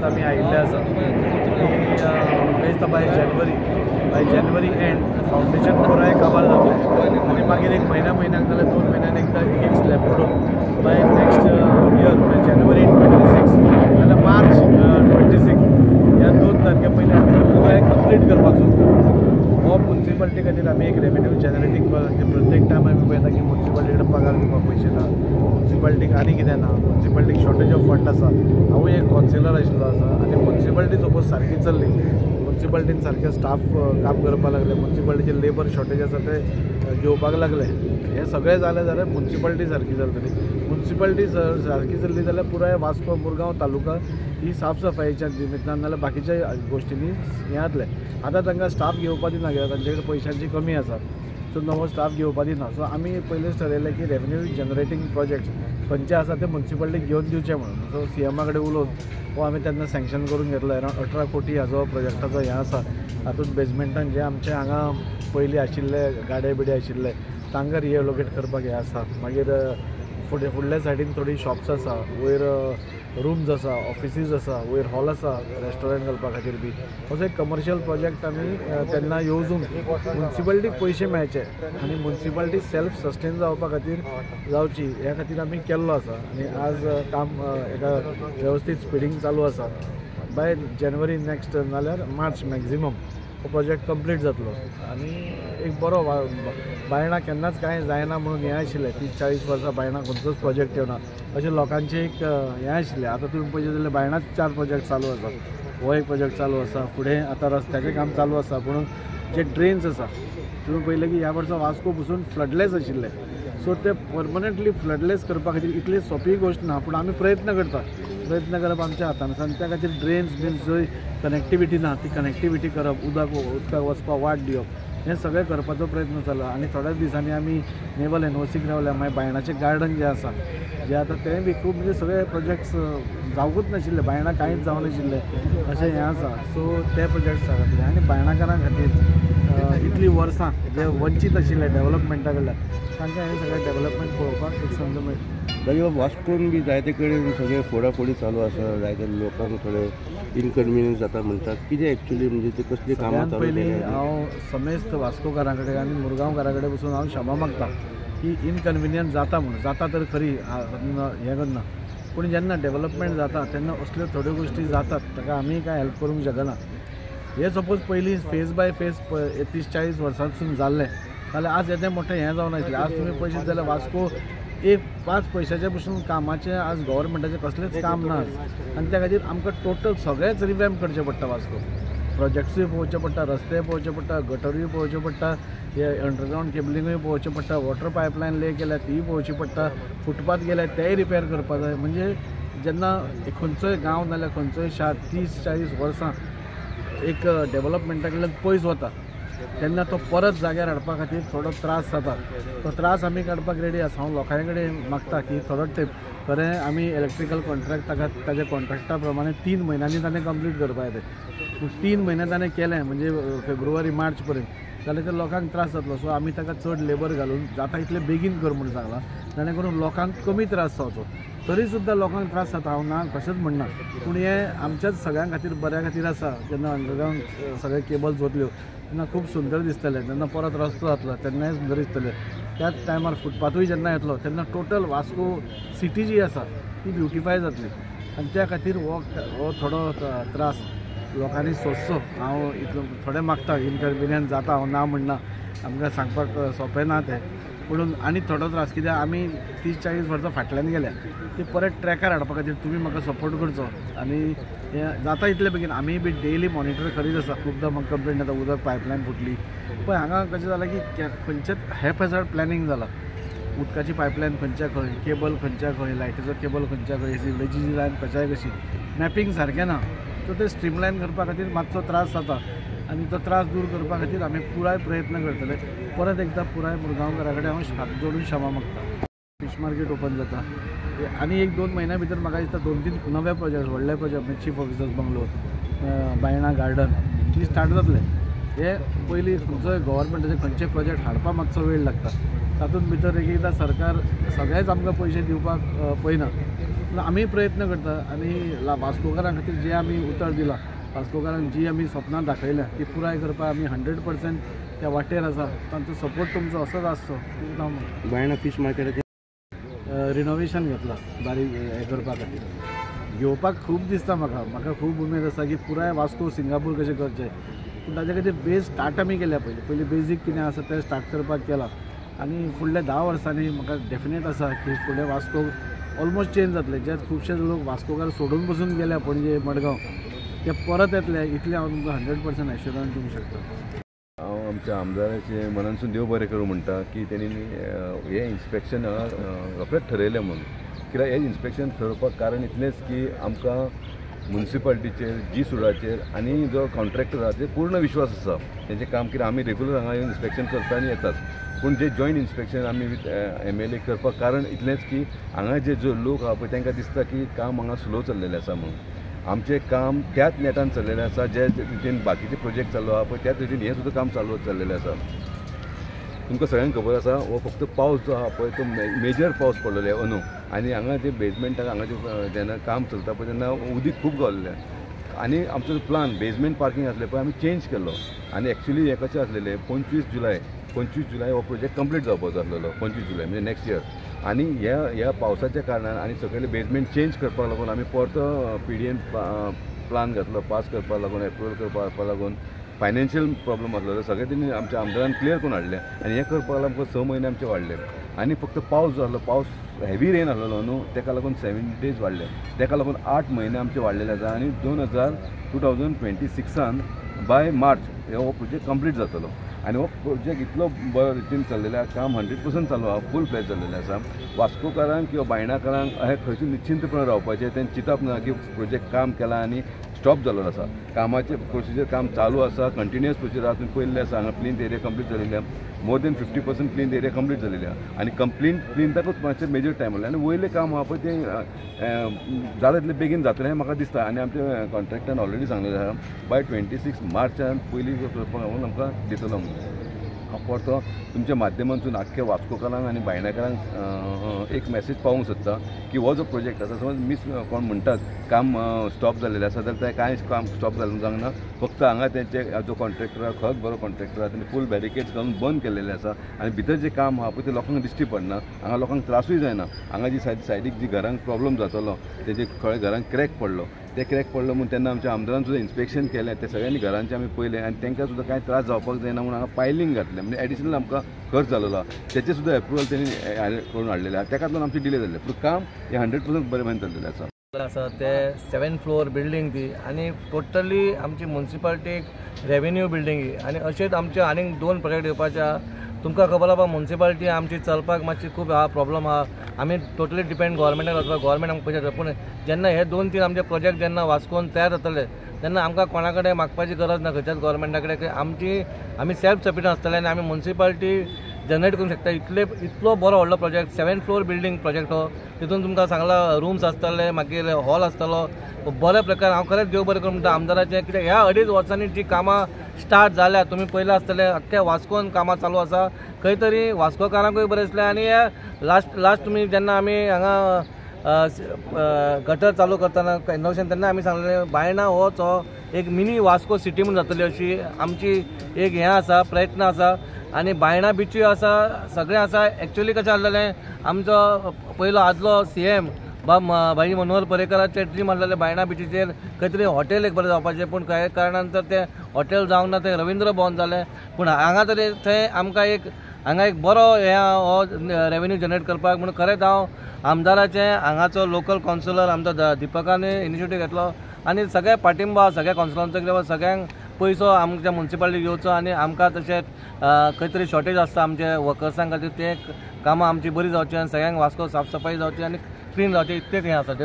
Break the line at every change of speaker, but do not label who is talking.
आमी आयिल्ले आसा आनी म्हाका by January and foundation पुराय काबार जातलें आनी मागीर एक म्हयन्या म्हयन्याक जाल्यार 2 म्हयन्यान एकदां एक एक स्लॅब पडून बाय नेक्स्ट इयर म्हणजे जानेवारी 26 जाल्यार मार्च 26 ह्या 2 तारखे पयलीं आमी पुराय कंप्लीट करपाक सोदता. हो मुन्सिपालिटी खातीर आमी एक रेवेन्यू जनरेटींग प्रत्येक टायम आमी पळयता की मुन्सिपालिटी कडेन पगार दिवपाक पयशे ना, मुन्सिपालिटीक आनी कितें ना, मुन्सिपालिटीक शॉर्टेज ऑफ फंड आसा. हांवूय एक कौन्सिलर आशिल्लो आसा आनी मुन्सिपालिटी सपोज सारकी चल्ली, मुन्सिपालिटीन सारके स्टाफ काम करपाक लागले, मुन्सिपालिटीचे लेबर शॉर्टेज आसा ते घेवपाक लागले, हें सगळें जालें जाल्यार मुन्सिपालिटी सारकी चलतली. मुन्सिपालिटी सारकी चल्ली जाल्यार पुराय वास्को मुरगांव तालुका ही साफ सफायेच्या निमित्तान नाल्यार बाकीच्या गोश्टींनी हें जातलें. आतां तांकां स्टाफ घेवपा दिना कित्याक तांचे कडेन पयशांची कमी आसा, सो नवो स्टाफ घेवपा दिना. सो आमी पयलींच ठरयलें की रेवेन्यू जनरेटींग प्रोजेक्ट्स खंयचे आसा ते मुन्सिपालिटीक घेवन दिवचे म्हणून. सो सीएमा कडेन उलोवन हो आमी तेन्ना सँक्शन करून घेतलो. अरावंड 18 कोटी हाजो प्रोजेक्टाचो हें आसा. तातूंत बेजमेंटान जे आमचे हांगा पयलीं आशिल्ले गाडे बिडे आशिल्ले तांकां रिएलोकेट करपाक हें आसा. मागीर फुडें फुडल्या सायडीन थोडीं शॉप्स आसा, वयर रूम्स आसा, ऑफिसीज आसा, वयर हॉल आसा रेस्टॉरंट घालपा खातीर बी. असो एक कमर्शियल प्रोजेक्ट आमी तेन्ना येवजून मुन्सिपालिटीक पयशे मेळचे आनी मुन्सिपालिटी सेल्फ सस्टेन जावपा खातीर जावची ह्या खातीर आमी केल्लो आसा. आनी आज काम एका वेवस्थीत स्पिडींग चालू आसा. बाय जानेवारी नेक्स्ट नाल्यार मार्च मॅक्झिमम हो प्रोजेक्ट कंप्लीट जातलो. आनी एक बरो बायणा केन्नाच कांय जायना म्हणून हें आशिल्लें, 30-40 वर्सां बायणा खंयचोच प्रोजेक्ट येवना अशें लोकांचें एक हें आशिल्लें. आतां तुमी पळयशे जाल्यार बायणाच 4 प्रोजेक्ट चालू आसा, हो एक प्रोजेक्ट चालू आसा, फुडें आतां रस्त्याचें काम चालू आसा. पूण जे ड्रेन्स आसा तुमी पळयलें की ह्या वर्सा वास्को पसून फ्लडलेस आशिल्लें, सो ते परमनंटली फ्लडलेस करपा खातीर इतली सोंपी गोश्ट ना, पूण आमी प्रयत्न करता. प्रयत्न करप आमच्या हातान आसा आनी त्या खातीर ड्रेन्स बीन जंय कनेक्टिविटी ना ती कनेक्टिविटी करप, उदकाक वचपाक वाट दिवप, हें सगळें करपाचो प्रयत्न जाला. आनी थोड्याच दिसांनी आमी नेवल एनओसीक रावल्या, मागीर बायणाचें गार्डन जें आसा जें आतां तें बी खूब म्हणजे सगळे प्रोजेक्ट्स जावंकूच नाशिल्ले, बायणा कांयच जावनाशिल्लें अशें हें आसा. सो ते प्रोजेक्ट्स जातले आनी बायणाकारां खातीर इतलीं वर्सां जे वंचीत आशिल्ले डेवलपमेंटा कडल्यान तांकां हें सगळें डेवलपमेंट पळोवपाक एक संद मेळटा.
दादी वास्कोन बी जायते कडेन सगळे फोडाफोडी चालू आसा, जायते लोकांक थोडे इनकन्विनियन्स जाता म्हणटात, कितें एक्चुअली म्हणजे ते कसली कामां चालू?
पयलीं हांव समेस्त वास्कोकारां कडेन आनी मुरगांवकारां कडेन बसून हांव क्षमा मागता की इनकन्विनियन्स जाता म्हणून. जाता तर खरी, हें करना, पूण जेन्ना डेवलपमेंट जाता तेन्ना असल्यो थोड्यो गोश्टी जातात, ताका आमी कांय हेल्प करूंक शकना. हें सपोज पयलीं फेज बाय फेज 30-40 वर्सांसून जाल्लें जाल्यार आज येदें मोठें हें जावनाशिल्लें. आज तुमी पळयशीत जाल्यार वास्को एक 5 पयशाचे पसून कामाचें आज गव्हर्मेंटाचें कसलेंच काम ना आनी त्या खातीर आमकां टोटल सगळेंच रिवॅम्प करचें पडटा. वास्को प्रोजेक्ट्सूय पळोवचे पडटा, रस्तेय पळोवचे पडटा, गटरूय पळोवचे पडटा, हे अंडरग्रावंड केबलिंगूय पळोवचें पडटा, वॉटर पायपलायन ले केल्या तीय पळोवची पडटा, फुटपाथ गेल्या तेय रिपेर करपाक जाय. म्हणजे जेन्ना खंयचोय गांव नाल्यार खंयचोय शार 30-40 वर्सां एक डेवलपमेंटा कडल्यान पयस वता तेन्ना तो परत जाग्यार हाडपा खातीर थोडो त्रास जाता. तो त्रास आमी काडपाक रेडी आसा. हांव लोकां कडेन मागता की थोडो तेंप, खरें आमी इलेक्ट्रिकल कॉन्ट्रॅक्ट ताका ताज्या कॉन्ट्रॅक्टा प्रमाणे 3 म्हयन्यांनी ताणें कंप्लीट करपाक जाय, पूण 3 म्हयने ताणें केलें म्हणजे फेब्रुवारी मार्च पर्यंत जाल्यार ते लोकांक त्रास जातलो. सो आमी ताका चड लेबर घालून जाता इतले बेगीन कर म्हूण सांगलां, जाणे करून लोकांक कमी त्रास जावचो. तरी सुद्दां लोकांक त्रास जाता हांव ना कशेंच म्हणना, पूण हें आमच्याच सगळ्यां खातीर बऱ्या खातीर आसा. जेन्ना अंडरग्रावंड सगळे केबल्स वतल्यो तेन्ना खूब सुंदर दिसतलें, जेन्ना परत रस्तो जातलो तेन्नाय सुंदर दिसतलें, त्याच टायमार फुटपाथूय जेन्ना येतलो तेन्ना टोटल वास्को सिटी जी आसा ती ब्युटिफाय जातली. आनी त्या खातीर हो थोडो त्रास लोकांनी सोंसचो. हांव इतलो थोडें मागता, इनकन्विनियन्स जाता हांव ना म्हणना, आमकां सांगपाक सोंपें ना तें, पूण आनी थोडो त्रास कित्याक आमी 30-40 वर्सां फाटल्यान गेल्या ती परत ट्रॅकार हाडपा खातीर तुमी म्हाका सपोर्ट करचो. आनी हें जाता इतले बेगीन आमी बी डेली मॉनिटर करीत आसा. खुबदां म्हाका कंप्लेन येता उदक पायपलायन फुटली, पळय हांगा कशें जालां की खंयचेच हॅपहॅझर्ड प्लॅनिंग जालां. उदकाची पायपलायन खंयच्या खंय, केबल खंयच्या खंय, लायटीचो केबल खंयच्या खंय, सिवरेजीची लायन कशाय कशी, मॅपिंग सारकें ना. सो ते स्ट्रीमलायन करपा खातीर मातसो त्रास जाता आनी तो त्रास दूर करपा खातीर आमी पुराय प्रयत्न करतले. परत एकदां पुराय मुरगांवकारा कडेन हांव हात जोडून क्षमा मागता. फिश मार्केट ओपन जाता आनी 1-2 म्हयन्या भितर म्हाका दिसता 2-3 नवे प्रोजेक्ट, व्हडले प्रोजेक्ट म्हणजे chief officers bungalow, Baina garden ती स्टार्ट जातले. हे पयलीं खंयचोय गव्हर्मेंटाचे खंयचे प्रोजेक्ट हाडपाक मातसो वेळ लागता, तातूंत भितर एक एकदां सरकार सगळेच आमकां पयशे दिवपाक पळयना. पूण आमी प्रयत्न करता आनी वास्कोकारां खातीर जे आमी उतर दिलां, वास्कोकारांक जी आमी सपनां दाखयल्या ती पुराय करपाक आमी 100% त्या वाटेर आसा. तांचो सपोर्ट तुमचो असोच आसचो.
बायणा फिश मार्केटाचें
रिनोवेशन घेतलां बारीक हें करपा खातीर. घेवपाक खूब दिसता म्हाका, म्हाका खूब उमेद आसा की पुराय वास्को सिंगापूर कशें करचें. पूण ताजे खातीर बेज स्टार्ट आमी केल्या. पयलीं पयलीं बेजीक कितें आसा तें स्टार्ट करपाक केलां आनी फुडल्या 10 वर्सांनी म्हाका डेफिनेट आसा की फुडें वास्को ऑलमोस्ट चेंज जातलें. जे खुबशे लोक वास्कोकार सोडून बसून गेल्या पणजे मडगांव ते परत येतले, इतलें हांव तुमकां 100% एश्योरन्स दिवंक शकता.
हांव आमच्या आमदाराचें मनानसून देव बरें करूं म्हणटा की तेणी हें इन्स्पेक्शन रोखडेंच ठरयलें म्हणून. कित्याक हें इन्स्पेक्शन ठरोवपाक कारण इतलेंच की आमकां मुन्सिपालिटीचेर, जी सुडाचेर आनी जो कॉन्ट्रॅक्टर आसा तेजेर पूर्ण विश्वास आसा. तेंचें काम कित्याक आमी रेगुलर हांगा येवन इन्स्पेक्शन करता आनी येतात. पूण जे जॉयंट इन्स्पेक्शन आमी विथ MLA करपाक कारण इतलेंच की हांगा जे जो लोक आहा पळय तांकां दिसता की काम हांगा स्लो चल्लेलें आसा म्हणून. आमचें काम त्याच नेटान चल्लेलें आसा, जे रितीन बाकीचे प्रोजेक्ट चालू आहा पळय त्याच रितीन हें सुद्दां काम चालू चल्लेलें आसा. तुमकां सगळ्यांक खबर आसा हो फक्त पावस जो आहा पळय तो मेजर पावस पडलेलो अंदू आनी हांगा जे बेजमेंटाक हांगा जे जेन्ना काम चलता पळय तेन्ना उदीक खूब गावलेलें आनी आमचो प्लान बेजमेंट पार्कींग आसलें पळय आमी चेंज केल्लो. आनी एक्चुली हें कशें आसलेलें 25 जुलय हो प्रोजेक्ट कंप्लीट जावपाचो आसलेलो, 25 जुलय म्हणजे नेक्स्ट इयर. आनी ह्या पावसाच्या कारणान आनी सकयले बेजमेंट चेंज करपाक लागून आमी परतो PDN plan घातलो पास करपाक लागून, एप्रुवल करपाक लागून फायनान्शियल प्रॉब्लम आसलेलो सगळें तेणी आमच्या आमदारान क्लियर करून हाडलें. आनी हें करपाक लागून आमकां 6 म्हयने आमचे वाडले. आनी फक्त पावस जो आसलो, पावस हेवी रेन आसलेलो न्हू, तेका लागून 7 डेज वाडले, तेका लागून 8 म्हयने आमचे वाडलेले आसा. आनी 2026 बाय मार्च हो प्रोजेक्ट कंप्लीट जातलो. आनी हो प्रोजेक्ट इतलो बरो रितीन चल्लेलो आसा, काम 100% चालू आसा, फूल फ्लॅज जाल्लेलें आसा. वास्कोकारांक किंवा बायणाकारांक अशें खंयसून निश्चिंतपणान रावपाचें, तें चिंतप ना की प्रोजेक्ट काम केलां आनी स्टॉप जाल्लो आसा. कामाचें प्रोसिजर काम चालू आसा, कंटिन्युअस प्रोसिजर आसा. तुमी पयल्लें आसा हांगा प्लिंथ एरिया कंप्लीट जालेली आसा, more than 50% plinth area complete जालेली आसा. आनी कंप्लीट प्लिंथाकूच मातशें मेजर टायम उरलें आनी वयलें काम आहा पळय तें जाता तितलें बेगीन जातलें हें म्हाका दिसता. आनी आमच्या कॉन्ट्रॅक्टरान ऑलरेडी सांगलेलें आसा बाय 26 मार्चान पयलीं करपाक आमकां दितलो म्हणून. हांव परतो तुमच्या माध्यमांतून आख्ख्या वास्कोकारांक आनी बायणाकारांक एक मॅसेज पावोवंक सोदता की हो जो प्रोजेक्ट आसा, समज मीस कोण म्हणटात काम स्टॉप जाल्लेलें आसा जाल्यार तें कांय काम स्टॉप जालें जावंक ना. फक्त हांगा तेंचे जो कॉन्ट्रॅक्टर आसा, खरेंच बरो कॉन्ट्रॅक्टर आसा, तेणी फूल बॅरिकेड्स घालून बंद केल्लेलें आसा आनी भितर जें काम आहा पळय तें लोकांक दिश्टी पडना, हांगा लोकांक त्रासूय जायना. हांगा जी सायडीक जी घरांक प्रॉब्लम जातलो, तेजे थोड्या घरांक क्रॅक पडलो, ते क्रॅक पडलो म्हूण तेन्ना आमच्या आमदारान सुद्दां इन्स्पेक्शन केलें, ते सगळ्यांनी घरांचें आमी पळयलें आनी तांकां सुद्दां कांय त्रास जावपाक जायना म्हूण हांगा पायलींग घातलें, म्हणजे एडिशनल आमकां खर्च जालेलो आसा, तेचें सुद्दां एप्रुवल तेणी करून हाडलेलें आसा. तेका लागून आमचें डिले जाल्लें, पूण काम हें 100% बरें भशेन चल्लेलें आसा.
आसा ते 7 फ्लोर बिल्डींग ती आनी टोटली आमची मुन्सिपालिटीक रेवेन्यू बिल्डींग ही. आनी अशेंच आमचे आनीक 2 प्रोजेक्ट येवपाचे आहा. तुमकां खबर आसा मुन्सिपालिटी आमची चलपाक मातशी खूब आहा प्रॉब्लम आहा, आमी टोटली डिपेंड गोवोरमेंटाक वचपाक, गोवोरमेंट आमकां पयशे दिता. पूण जेन्ना हे 2-3 आमचे प्रोजेक्ट जेन्ना वास्कोन तयार जातले तेन्ना आमकां कोणा कडेन मागपाची गरज ना, खंयच्याच गोवोरमेंटा कडेन. आमची आमी सेल्फ सफिशंट आसतले आनी आमी मुन्सिपालिटी जनरेट करूंक शकता. इतलो बरो व्हडलो प्रोजेक्ट, 7 फ्लोर बिल्डींग प्रोजेक्ट हो, तितून तुमकां सांगलां रुम्स आसतले, मागीर हॉल आसतलो, बऱ्या प्रकार. हांव खरेंच देव बरें करूं म्हणटा आमदाराचें, कित्याक ह्या 2.5 वर्सांनी जी कामां स्टार्ट जाल्या तुमी पळयलां आसतलें, अख्ख्या वास्कोन कामां चालू आसा. खंय तरी वास्कोकारांकूय बरें दिसलें. आनी लास्ट तुमी जेन्ना आमी हांगा गटर चालू करतना इनोवेशन तेन्ना आमी सांगलें बायणा होच हो एक मिनी वास्को सिटी म्हूण जातली अशी आमची एक हें आसा, प्रयत्न आसा. आनी बायणा बिचूय आसा, सगळें आसा. एक्चुअली कशें आसलेलें, आमचो पयलो आदलो CM भाई मनोहर पर्रीकराचें ड्रीम आसलेलें बायणा बिचीचेर खंय तरी हॉटेल एक बरें जावपाचें, पूण कांय कारणान तर तें हॉटेल जावंक ना, तें रविंद्र भवन जालें. पूण हांगा तरी थंय आमकां एक हांगा एक बरो हें हो रेवेन्यू जनरेट करपाक म्हणून खरेंच हांव आमदाराचें, हांगाचो लोकल कावन्सिलर आमचो दिपकान इनिशिएटीव घेतलो आनी सगळ्या पाठिंबा सगळ्या कावन्सिलरांचो, कित्याक सगळ्यांक पयसो आमच्या मुन्सिपालिटीक येवचो आनी आमकां तशेंच खंय तरी शॉर्टेज आसता आमचे वर्कर्सां खातीर, ते कामां आमची बरी जावची आनी सगळ्यांक वास्को साफ सफाई जावची आनी क्लीन जावचें, इतलेंच हें आसा. देव